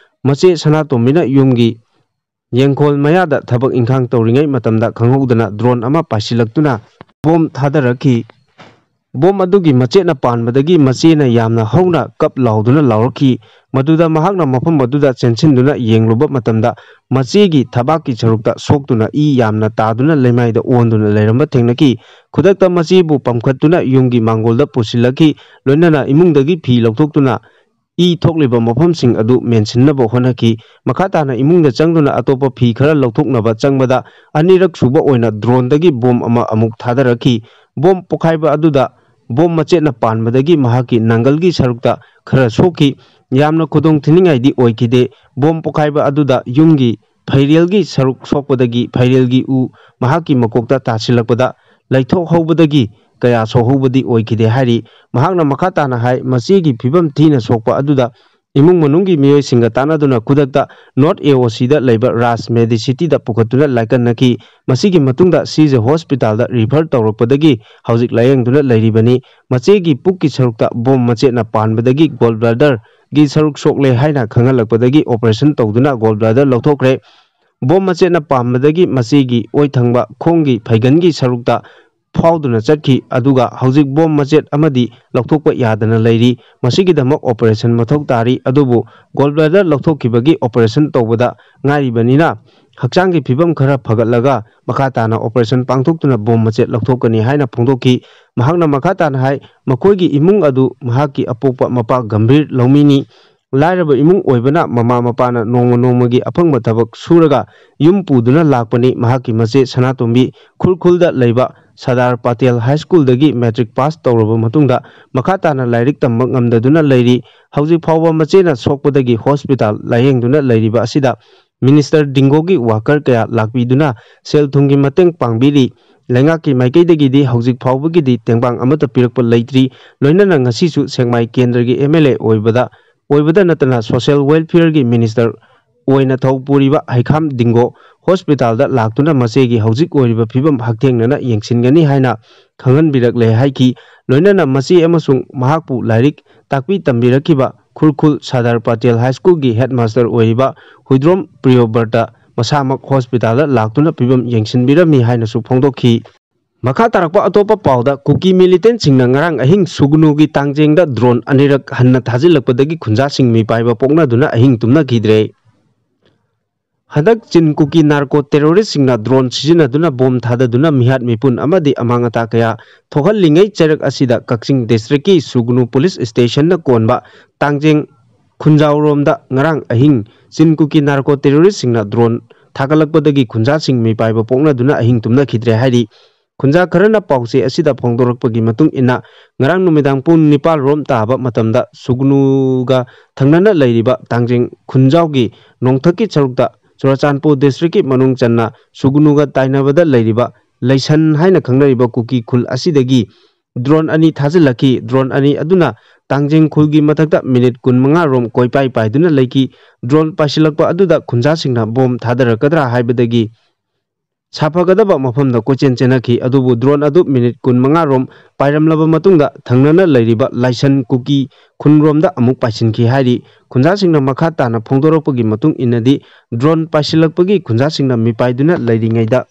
ꯃꯆꯦ ꯁꯅꯥꯇꯣꯝꯕꯤꯅ ꯌꯨꯝꯒꯤ ꯌꯦꯡꯈꯣꯜ ꯃꯌꯥꯗ ꯊꯕꯛ ꯏꯪꯈꯥꯡ ꯇꯧꯔꯤꯉꯩ ꯃꯇꯝꯗ ꯈꯪꯍꯧꯗꯅ ꯗ꯭ꯔꯣꯟ ꯑꯃ ꯄꯥꯏꯁꯤꯜꯂꯛꯇꯨꯅ ꯕꯣꯝ ꯊꯥꯗꯔꯛꯈꯤ꯫ ꯕꯣꯝ ꯑꯗꯨꯒꯤ ꯃꯆꯦꯠꯅ ꯄꯥꯟꯕꯗꯒꯤ ꯃꯆꯦꯅ ꯌꯥꯝꯅ ꯍꯧꯅ ꯀꯞ ꯂꯥꯎꯗꯨꯅ ꯂꯥꯎꯔꯛꯈꯤ꯫ ꯃꯗꯨꯗ ꯃꯍꯥꯛꯅ ꯃꯐꯝ ꯑꯗꯨꯗ ꯆꯦꯟꯁꯤꯟꯗꯨꯅ ꯌꯦꯡꯂꯨꯕ ꯃꯇꯝꯗ ꯃꯆꯦꯒꯤ ꯊꯕꯥꯛꯀꯤ ꯁꯔꯨꯛꯇ ꯁꯣꯛꯇꯨꯅ ꯏ ꯌꯥꯝꯅ ꯇꯥꯗꯨꯅ ꯂꯩꯃꯥꯏꯗ ꯑꯣꯟꯗꯨꯅ ꯂꯩꯔꯝꯕ ꯊꯦꯡꯅꯈꯤ꯫ ꯈꯨꯗꯛꯇ ꯃꯆꯦꯕꯨ ꯄꯝꯈꯠꯇꯨꯅ ꯌꯨꯝꯒꯤ ꯃꯥꯡꯒꯣꯜꯗ ꯄꯨꯁꯤꯜꯂꯛꯈꯤ꯫ ꯂꯣꯏꯅꯅ ꯏꯃꯨꯡꯗꯒꯤ ꯐꯤ ꯂꯧꯊꯣꯛꯇꯨꯅ ꯏ ꯊꯣꯛꯂꯤꯕ ꯃꯐꯝꯁꯤꯡ ꯑꯗꯨ ꯃꯦꯟꯁꯤꯟꯅꯕ ꯍꯣꯠꯅꯈꯤ꯫ ꯃꯈꯥ ꯇꯥꯅ ꯏꯃꯨꯡꯗ ꯆꯪꯗꯨꯅ ꯑꯇꯣꯞꯄ ꯐꯤ ꯈꯔ ꯂꯧꯊꯣꯛꯅꯕ ꯆꯪꯕꯗ ꯑꯅꯤꯔꯛ ꯁꯨꯕ ꯑꯣꯏꯅ ꯗ꯭ꯔꯣꯟꯗꯒꯤ ꯕꯣꯝ ꯑꯃ ꯑꯃꯨꯛ ꯊꯥꯗꯔꯛꯈꯤ꯫ ꯕꯣꯝ ꯄꯣꯈꯥꯏꯕ ꯑꯗꯨꯗ ꯕꯣꯝ ꯃꯆꯦꯠꯅ ꯄꯥꯟꯕꯗꯒꯤ ꯃꯍꯥꯛꯀꯤ ꯅꯥꯡꯒꯜꯒꯤ ꯁꯔꯨꯛꯇ ꯈꯔ ꯁꯣꯛꯈꯤ꯫ ꯌꯥꯝꯅ ꯈꯨꯗꯣꯡ ꯊꯤꯅꯤꯡꯉꯥꯏꯗꯤ ꯑꯣꯏꯈꯤꯗꯦ꯫ ꯕꯣꯝ ꯄꯣꯈꯥꯏꯕ ꯑꯗꯨꯗ ꯌꯨꯝꯒꯤ ꯐꯩꯔꯦꯜꯒꯤ ꯁꯔꯨꯛ ꯁꯣꯛꯄꯗꯒꯤ ꯐꯩꯔꯦꯜꯒꯤ ꯎ ꯃꯍꯥꯛꯀꯤ ꯃꯀꯣꯛꯇ ꯇꯥꯁꯤꯜꯂꯛꯄꯗ ꯂꯩꯊꯣꯛꯍꯧꯕꯗꯒꯤ ꯀꯌꯥ ꯁꯣꯛꯍꯧꯕꯗꯤ ꯑꯣꯏꯈꯤꯗꯦ ꯍꯥꯏꯔꯤ꯫ ꯃꯍꯥꯛꯅ ꯃꯈꯥ ꯇꯥꯅ ꯍꯥꯏ, ꯃꯆꯦꯒꯤ ꯐꯤꯕꯝ ꯊꯤꯅ ꯁꯣꯛꯄ ꯑꯗꯨꯗ ꯏꯃꯨꯡ ꯃꯅꯨꯡꯒꯤ ꯃꯤꯑꯣꯏꯁꯤꯡꯒ ꯇꯥꯟꯅꯗꯨꯅ ꯈꯨꯗꯛꯇ North A O C ꯗ ꯂꯩꯕ ꯔꯥꯖ ꯃꯦꯗꯤꯁꯤꯇꯤꯗ ꯄꯨꯈꯠꯇꯨꯅ ꯂꯥꯏꯀꯠꯅꯈꯤ꯫ ꯃꯁꯤꯒꯤ ꯃꯇꯨꯡꯗ ꯁꯤꯖ ꯍꯣꯁꯄꯤꯇꯥꯜꯗ ꯔꯤꯐꯔ ꯇꯧꯔꯛꯄꯗꯒꯤ ꯍꯧꯖꯤꯛ ꯂꯥꯌꯦꯡꯗꯨꯅ ꯂꯩꯔꯤꯕꯅꯤ꯫ ꯃꯆꯦꯒꯤ ꯄꯨꯛꯀꯤ ꯁꯔꯨꯛꯇ ꯕꯣꯝ ꯃꯆꯦꯠꯅ ꯄꯥꯟꯕꯗꯒꯤ ꯒꯣꯜ ꯕ꯭ꯂꯥꯗꯔꯒꯤ ꯁꯔꯨꯛ ꯁꯣꯛꯂꯦ ꯍꯥꯏꯅ ꯈꯪꯍꯜꯂꯛꯄꯗꯒꯤ ꯑꯣꯄꯔꯦꯁꯟ ꯇꯧꯗꯨꯅ ꯒꯣꯜ ꯕ꯭ꯂꯥꯗꯔ ꯂꯧꯊꯣꯛꯈ꯭ꯔꯦ꯫ ꯕꯣꯝ ꯃꯆꯦꯠꯅ ꯄꯥꯟꯕꯗꯒꯤ ꯃꯆꯦꯒꯤ ꯑꯣꯏ ꯊꯪꯕ ꯈꯣꯡꯒꯤ ꯐꯩꯒꯟꯒꯤ ꯁꯔꯨꯛꯇ ꯐꯥꯎꯗꯨꯅ ꯆꯠꯈꯤ꯫ ꯑꯗꯨꯒ ꯍꯧꯖꯤꯛ ꯕꯣꯝ ꯃꯆꯦꯠ ꯑꯃꯗꯤ ꯂꯧꯊꯣꯛꯄ ꯌꯥꯗꯅ ꯂꯩꯔꯤ꯫ ꯃꯁꯤꯒꯤꯗꯃꯛ ꯑꯣꯄꯔꯦꯁꯟ ꯃꯊꯧ ꯇꯥꯔꯤ꯫ ꯑꯗꯨꯕꯨ ꯒꯣꯜ ꯕ꯭ꯂꯥꯗꯔ ꯂꯧꯊꯣꯛꯈꯤꯕꯒꯤ ꯑꯣꯄꯔꯦꯁꯟ ꯇꯧꯕꯗ ꯉꯥꯏꯔꯤꯕꯅꯤꯅ ꯍꯛꯆꯥꯡꯒꯤ ꯐꯤꯕꯝ ꯈꯔ ꯐꯒꯠꯂꯒ ꯃꯈꯥ ꯇꯥꯅ ꯑꯣꯄꯔꯦꯁꯟ ꯄꯥꯡꯊꯣꯛꯇꯨꯅ ꯕꯣꯝ ꯃꯆꯦꯠ ꯂꯧꯊꯣꯛꯀꯅꯤ ꯍꯥꯏꯅ ꯐꯣꯡꯗꯣꯛꯈꯤ꯫ ꯃꯍꯥꯛꯅ ꯃꯈꯥ ꯇꯥꯅ ꯍꯥꯏ, ꯃꯈꯣꯏꯒꯤ ꯏꯃꯨꯡ ꯑꯗꯨ ꯃꯍꯥꯛꯀꯤ ꯑꯄꯣꯛꯄ ꯃꯄꯥ ꯒꯝꯚꯤꯔ ꯂꯧꯃꯤꯅꯤ꯫ ꯂꯥꯏꯔꯕ ꯏꯃꯨꯡ ꯑꯣꯏꯕꯅ ꯃꯃꯥ ꯃꯄꯥꯅ ꯅꯣꯡꯃ ꯅꯣꯡꯃꯒꯤ ꯑꯐꯪꯕ ꯊꯕꯛ ꯁꯨꯔꯒ ꯌꯨꯝ ꯄꯨꯗꯨꯅ ꯂꯥꯛꯄꯅꯤ꯫ ꯃꯍꯥꯛꯀꯤ ꯃꯆꯦ ꯁꯅꯥꯇꯣꯝꯕꯤ ꯈꯨꯔꯈꯨꯜꯗ ꯂꯩꯕ ꯁꯔꯗꯥꯔ ꯄꯇꯦꯜ ꯍꯥꯏ ꯁ꯭ꯀꯨꯜꯗꯒꯤ ꯃꯦꯇ꯭ꯔꯤꯛ ꯄꯥꯁ ꯇꯧꯔꯕ ꯃꯇꯨꯡꯗ ꯃꯈꯥ ꯇꯥꯅ ꯂꯥꯏꯔꯤꯛ ꯇꯝꯕ ꯉꯝꯗꯗꯨꯅ ꯂꯩꯔꯤ꯫ ꯍꯧꯖꯤꯛ ꯐꯥꯎꯕ ꯃꯆꯦꯅ ꯁꯣꯛꯄꯗꯒꯤ ꯍꯣꯁꯄꯤꯇꯥꯜ ꯂꯥꯌꯦꯡꯗꯨꯅ ꯂꯩꯔꯤꯕ ꯑꯁꯤꯗ ꯃꯤꯅꯤꯁꯇꯔ ꯗꯤꯡꯒꯣꯒꯤ ꯋꯥꯀꯔ ꯀꯌꯥ ꯂꯥꯛꯄꯤꯗꯨꯅ ꯁꯦꯜ ꯊꯨꯝꯒꯤ ꯃꯇꯦꯡ ꯄꯥꯡꯕꯤꯔꯤ꯫ ꯂꯩꯉꯥꯛꯀꯤ ꯃꯥꯏꯀꯩꯗꯒꯤꯗꯤ ꯍꯧꯖꯤꯛ ꯐꯥꯎꯕꯒꯤꯗꯤ ꯇꯦꯡꯕꯥꯡ ꯑꯃꯠꯇ ꯄꯤꯔꯛꯄ ꯂꯩꯇ꯭ꯔꯤ꯫ ꯂꯣꯏꯅꯅ ꯉꯁꯤꯁꯨ ꯁꯦꯛꯃꯥꯏ ꯀꯦꯟꯗ꯭ꯔꯒꯤ M L A ꯑꯣꯏꯕꯗ, ꯑꯣꯏꯕꯗ ꯅꯠꯇꯅ ꯁꯣꯁꯤꯌꯦꯜ ꯋꯦꯜꯐꯤꯌꯔꯒꯤ ꯃꯤꯅꯤꯁꯇꯔ ꯑꯣꯏꯅ ꯊꯧ ꯄꯨꯔꯤꯕ ꯍꯩꯈꯥꯝ ꯗꯤꯡꯒꯣ ꯍꯣꯁꯄꯤꯇꯥꯜꯗ ꯂꯥꯛꯇꯨꯅ ꯃꯆꯦꯒꯤ ꯍꯧꯖꯤꯛ ꯑꯣꯏꯔꯤꯕ ꯐꯤꯕꯝ ꯍꯛꯊꯦꯡꯅꯅ ꯌꯦꯡꯁꯤꯟꯒꯅꯤ ꯍꯥꯏꯅ ꯈꯪꯍꯟꯕꯤꯔꯛꯂꯦ ꯍꯥꯏꯈꯤ꯫ ꯂꯣꯏꯅꯅ ꯃꯆꯦ ꯑꯃꯁꯨꯡ ꯃꯍꯥꯛꯄꯨ ꯂꯥꯏꯔꯤꯛ ꯇꯥꯛꯄꯤ ꯇꯝꯕꯤꯔꯛꯈꯤꯕ ꯈꯨꯔꯈꯨꯜ ꯁꯔꯗꯥꯔ ꯄꯇꯦꯜ ꯍꯥꯏ ꯁ꯭ꯀꯨꯜꯒꯤ ꯍꯦꯗꯃꯥꯁꯇꯔ ꯑꯣꯏꯔꯤꯕ ꯍꯨꯏꯗ꯭ꯔꯣꯝ ꯄ꯭ꯔꯤꯌꯣꯕ꯭ꯔꯇ ꯃꯁꯥꯃꯛ ꯍꯣꯁꯄꯤꯇꯥꯜꯗ ꯂꯥꯛꯇꯨꯅ ꯐꯤꯕꯝ ꯌꯦꯡꯁꯤꯟꯕꯤꯔꯝꯃꯤ ꯍꯥꯏꯅꯁꯨ ꯐꯣꯡꯗꯣꯛꯈꯤ꯫ ꯃꯈꯥ ꯇꯥꯔꯛꯄ ꯑꯇꯣꯞꯄ ꯄꯥꯎꯗ, ꯀꯨꯀꯤ ꯃꯤꯂꯤꯇꯦꯟꯠꯁꯤꯡꯅ ꯉꯔꯥꯡ ꯑꯍꯤꯡ ꯁꯨꯒꯅꯨꯒꯤ ꯇꯥꯡꯖꯦꯡꯗ ꯗ꯭ꯔꯣꯟ ꯑꯅꯤꯔꯛ ꯍꯟꯅ ꯊꯥꯖꯤꯜꯂꯛꯄꯗꯒꯤ ꯈꯨꯟꯖꯥꯁꯤꯡ ꯃꯤꯄꯥꯏꯕ ꯄꯣꯛꯅꯗꯨꯅ ꯑꯍꯤꯡ ꯇꯨꯝꯅꯈꯤꯗ꯭ꯔꯦ꯫ ꯍꯟꯗꯛ ꯆꯤꯟ ꯀꯨꯀꯤ ꯅꯥꯔꯀꯣ ꯇꯦꯔꯣꯔꯤꯁꯁꯤꯡꯅ ꯗ꯭ꯔꯣꯟ ꯁꯤꯖꯤꯟꯅꯗꯨꯅ ꯕꯣꯝ ꯊꯥꯗꯗꯨꯅ ꯃꯤꯍꯥꯠ ꯃꯤꯄꯨꯟ ꯑꯃꯗꯤ ꯑꯃꯥꯡ ꯑꯇꯥ ꯀꯌꯥ ꯊꯣꯛꯍꯜꯂꯤꯉꯩ ꯆꯩꯔꯛ ꯑꯁꯤꯗ ꯀꯛꯆꯤꯡ ꯗꯤꯁꯇ꯭ꯔꯤꯛꯀꯤ ꯁꯨꯒꯅꯨ ꯄꯨꯂꯤꯁ ꯁ꯭ꯇꯦꯁꯟꯅ ꯀꯣꯟꯕ ꯇꯥꯡꯖꯦꯡ ꯈꯨꯟꯖꯥꯎꯔꯣꯝꯗ ꯉꯔꯥꯡ ꯑꯍꯤꯡ ꯆꯤꯟ ꯀꯨꯀꯤ ꯅꯥꯔꯀꯣ ꯇꯦꯔꯣꯔꯤꯁꯁꯤꯡꯅ ꯗ꯭ꯔꯣꯟ ꯊꯥꯒꯠꯂꯛꯄꯗꯒꯤ ꯈꯨꯟꯖꯥꯁꯤꯡ ꯃꯤꯄꯥꯏꯕ ꯄꯣꯛꯅꯗꯨꯅ ꯑꯍꯤꯡ ꯇꯨꯝꯅꯈꯤꯗ꯭ꯔꯦ ꯍꯥꯏꯔꯤ꯫ ꯈꯨꯟꯖꯥ ꯈꯔꯅ ꯄꯥꯎꯆꯦ ꯑꯁꯤꯗ ꯐꯣꯡꯗꯣꯔꯛꯄꯒꯤ ꯃꯇꯨꯡ ꯏꯟꯅ, ꯉꯔꯥꯡ ꯅꯨꯃꯤꯗꯥꯡ ꯄꯨꯡ ꯅꯤꯄꯥꯜ ꯔꯣꯝ ꯇꯥꯕ ꯃꯇꯝꯗ ꯁꯨꯒꯅꯨꯒ ꯊꯪꯅꯅ ꯂꯩꯔꯤꯕ ꯇꯥꯡꯖꯦꯡ ꯈꯨꯟꯖꯥꯎꯒꯤ ꯅꯣꯡꯊꯛꯀꯤ ꯁꯔꯨꯛꯇ ꯆꯨꯔꯆꯥꯟꯄꯨꯔ ꯗꯤꯁꯇ꯭ꯔꯤꯛꯀꯤ ꯃꯅꯨꯡ ꯆꯟꯅ ꯁꯨꯒꯅꯨꯒ ꯇꯥꯏꯅꯕꯗ ꯂꯩꯔꯤꯕ ꯂꯩꯁꯟ ꯍꯥꯏꯅ ꯈꯪꯅꯔꯤꯕ ꯀꯨꯀꯤ ꯈꯨꯜ ꯑꯁꯤꯗꯒꯤ ꯗ꯭ꯔꯣꯟ ꯑꯅꯤ ꯊꯥꯖꯤꯜꯂꯛꯈꯤ꯫ ꯗ꯭ꯔꯣꯟ ꯑꯅꯤ ꯑꯗꯨꯅ ꯇꯥꯡꯖꯦꯡ ꯈꯨꯜꯒꯤ ꯃꯊꯛꯇ ꯃꯤꯅꯤꯠ ꯀꯨꯟꯃꯉꯥ ꯔꯣꯝ ꯀꯣꯏꯄꯥꯏ ꯄꯥꯏꯗꯨꯅ ꯂꯩꯈꯤ꯫ ꯗ꯭ꯔꯣꯟ ꯄꯥꯏꯁꯤꯜꯂꯛꯄ ꯑꯗꯨꯗ ꯈꯨꯟꯖꯥꯁꯤꯡꯅ ꯕꯣꯝ ꯊꯥꯗꯔꯛꯀꯗ꯭ꯔꯥ ꯍꯥꯏꯕꯗꯒꯤ ꯁꯥꯐꯒꯗꯕ ꯃꯐꯝꯗ ꯀꯣꯏꯆꯦꯟ ꯆꯦꯟꯅꯈꯤ꯫ ꯑꯗꯨꯕꯨ ꯗ꯭ꯔꯣꯟ ꯑꯗꯨ ꯃꯤꯅꯤꯠ ꯀꯨꯟꯃꯉꯥ ꯔꯣꯝ ꯄꯥꯏꯔꯝꯂꯕ ꯃꯇꯨꯡꯗ ꯊꯪꯅꯅ ꯂꯩꯔꯤꯕ ꯂꯥꯏꯁꯟ ꯀꯨꯀꯤ ꯈꯨꯟꯔꯣꯝꯗ ꯑꯃꯨꯛ ꯄꯥꯏꯁꯤꯟꯈꯤ ꯍꯥꯏꯔꯤ꯫ ꯈꯨꯟꯖꯥꯁꯤꯡꯅ ꯃꯈꯥ ꯇꯥꯅ ꯐꯣꯡꯗꯣꯔꯛꯄꯒꯤ ꯃꯇꯨꯡ ꯏꯟꯅꯗꯤ, ꯗ꯭ꯔꯣꯟ ꯄꯥꯏꯁꯤꯜꯂꯛꯄꯒꯤ ꯈꯨꯟꯖꯥꯁꯤꯡꯅ ꯃꯤꯄꯥꯏꯗꯨꯅ ꯂꯩꯔꯤꯉꯩꯗ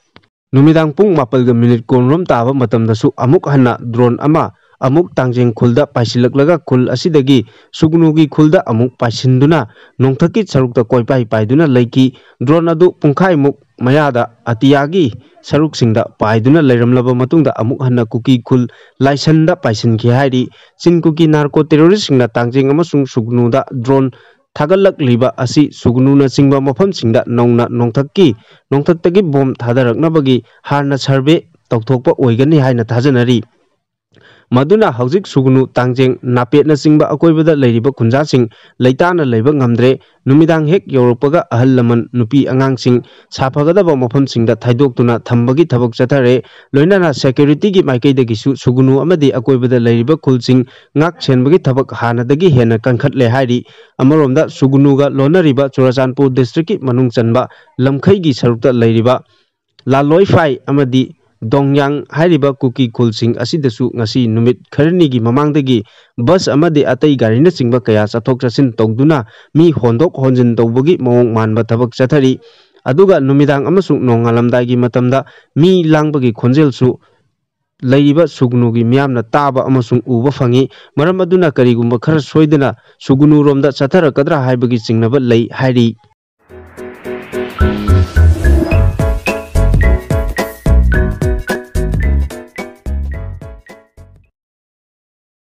ꯅꯨꯃꯤꯗꯥꯡ ꯄꯨꯡ ꯃꯥꯄꯜꯒ ꯃꯤꯅꯤꯠ ꯀꯨꯟ ꯔꯣꯝ ꯇꯥꯕ ꯃꯇꯝꯗꯁꯨ ꯑꯃꯨꯛ ꯍꯟꯅ ꯗ꯭ꯔꯣꯟ ꯑꯃ ꯑꯃꯨꯛ ꯇꯥꯡꯖꯦꯡ ꯈꯨꯜꯗ ꯄꯥꯏꯁꯤꯜꯂꯛꯂꯒ ꯈꯨꯜ ꯑꯁꯤꯗꯒꯤ ꯁꯨꯒꯅꯨꯒꯤ ꯈꯨꯜꯗ ꯑꯃꯨꯛ ꯄꯥꯏꯁꯤꯟꯗꯨꯅ ꯅꯣꯡꯊꯛꯀꯤ ꯁꯔꯨꯛꯇ ꯀꯣꯏꯄꯥꯏ ꯄꯥꯏꯗꯨꯅ ꯂꯩꯈꯤ꯫ ꯗ꯭ꯔꯣꯟ ꯑꯗꯨ ꯄꯨꯡꯈꯥꯏꯃꯨꯛ ꯃꯌꯥꯗ ꯑꯇꯤꯌꯥꯒꯤ ꯁꯔꯨꯛꯁꯤꯡꯗ ꯄꯥꯏꯗꯨꯅ ꯂꯩꯔꯝꯂꯕ ꯃꯇꯨꯡꯗ ꯑꯃꯨꯛ ꯍꯟꯅ ꯀꯨꯀꯤ ꯈꯨꯜ ꯂꯥꯏꯁꯟꯗ ꯄꯥꯏꯁꯤꯟꯈꯤ ꯍꯥꯏꯔꯤ꯫ ꯆꯤꯟ ꯀꯨꯀꯤ ꯅꯥꯔꯀꯣ ꯇꯦꯔꯣꯔꯤꯁꯁꯤꯡꯅ ꯇꯥꯡꯖꯦꯡ ꯑꯃꯁꯨꯡ ꯁꯨꯒꯅꯨꯗ ꯗ꯭ꯔꯣꯟ ꯊꯥꯒꯠꯂꯛꯂꯤꯕ ꯑꯁꯤ ꯁꯨꯒꯅꯨꯅꯆꯤꯡꯕ ꯃꯐꯝꯁꯤꯡꯗ ꯅꯧꯅ ꯅꯣꯡꯊꯛꯀꯤ, ꯅꯣꯡꯊꯛꯇꯒꯤ ꯕꯣꯝ ꯊꯥꯗꯔꯛꯅꯕꯒꯤ ꯍꯥꯟꯅ ꯁꯔꯚꯦ ꯇꯧꯊꯣꯛꯄ ꯑꯣꯏꯒꯅꯤ ꯍꯥꯏꯅ ꯊꯥꯖꯅꯔꯤ꯫ ꯃꯗꯨꯅ ꯍꯧꯖꯤꯛ ꯁꯨꯒꯅꯨ, ꯇꯥꯡꯖꯦꯡ, ꯅꯥꯄꯦꯠꯅꯆꯤꯡꯕ ꯑꯀꯣꯏꯕꯗ ꯂꯩꯔꯤꯕ ꯈꯨꯟꯖꯥꯁꯤꯡ ꯂꯩꯇꯥꯅ ꯂꯩꯕ ꯉꯝꯗ꯭ꯔꯦ꯫ ꯅꯨꯃꯤꯗꯥꯡ ꯍꯦꯛ ꯌꯧꯔꯛꯄꯒ ꯑꯍꯜ ꯂꯃꯟ, ꯅꯨꯄꯤ ꯑꯉꯥꯡꯁꯤꯡ ꯁꯥꯐꯒꯗꯕ ꯃꯐꯝꯁꯤꯡꯗ ꯊꯩꯗꯣꯛꯇꯨꯅ ꯊꯝꯕꯒꯤ ꯊꯕꯛ ꯆꯠꯊꯔꯦ꯫ ꯂꯣꯏꯅꯅ ꯁꯦꯀ꯭ꯌꯨꯔꯤꯇꯤꯒꯤ ꯃꯥꯏꯀꯩꯗꯒꯤꯁꯨ ꯁꯨꯒꯅꯨ ꯑꯃꯗꯤ ꯑꯀꯣꯏꯕꯗ ꯂꯩꯔꯤꯕ ꯈꯨꯜꯁꯤꯡ ꯉꯥꯛ ꯁꯦꯟꯕꯒꯤ ꯊꯕꯛ ꯍꯥꯟꯅꯗꯒꯤ ꯍꯦꯟꯅ ꯀꯟꯈꯠꯂꯦ ꯍꯥꯏꯔꯤ꯫ ꯑꯃꯔꯣꯝꯗ ꯁꯨꯒꯅꯨꯒ ꯂꯣꯟꯅꯔꯤꯕ ꯆꯨꯔꯆꯥꯟꯄꯨꯔ ꯗꯤꯁꯇ꯭ꯔꯤꯛꯀꯤ ꯃꯅꯨꯡ ꯆꯟꯕ ꯂꯝꯈꯩꯒꯤ ꯁꯔꯨꯛꯇ ꯂꯩꯔꯤꯕ ꯂꯥꯂꯣꯏꯐꯥꯏ ꯑꯃꯗꯤ ꯗꯣꯡꯌꯥꯡ ꯍꯥꯏꯔꯤꯕ ꯀꯨꯀꯤ ꯈꯨꯜꯁꯤꯡ ꯑꯁꯤꯗꯁꯨ ꯉꯁꯤ ꯅꯨꯃꯤꯠ ꯈꯔꯅꯤꯒꯤ ꯃꯃꯥꯡꯗꯒꯤ ꯕꯁ ꯑꯃꯗꯤ ꯑꯇꯩ ꯒꯥꯔꯤꯅꯆꯤꯡꯕ ꯀꯌꯥ ꯆꯠꯊꯣꯛ ꯆꯠꯁꯤꯟ ꯇꯧꯗꯨꯅ ꯃꯤ ꯍꯣꯟꯗꯣꯛ ꯍꯣꯟꯖꯤꯟ ꯇꯧꯕꯒꯤ ꯃꯑꯣꯡ ꯃꯥꯟꯕ ꯊꯕꯛ ꯆꯠꯊꯔꯤ꯫ ꯑꯗꯨꯒ ꯅꯨꯃꯤꯗꯥꯡ ꯑꯃꯁꯨꯡ ꯅꯣꯡꯉꯥꯜꯂꯝꯗꯥꯏꯒꯤ ꯃꯇꯝꯗ ꯃꯤ ꯂꯥꯡꯕꯒꯤ ꯈꯣꯟꯖꯦꯜꯁꯨ ꯂꯩꯔꯤꯕ ꯁꯨꯒꯅꯨꯒꯤ ꯃꯤꯌꯥꯝꯅ ꯇꯥꯕ ꯑꯃꯁꯨꯡ ꯎꯕ ꯐꯪꯉꯤ꯫ ꯃꯔꯝ ꯑꯗꯨꯅ ꯀꯔꯤꯒꯨꯝꯕ ꯈꯔ ꯁꯣꯏꯗꯅ ꯁꯨꯒꯅꯨꯔꯣꯝꯗ ꯆꯠꯊꯔꯛꯀꯗ꯭ꯔꯥ ꯍꯥꯏꯕꯒꯤ ꯆꯤꯡꯅꯕ ꯂꯩ ꯍꯥꯏꯔꯤ꯫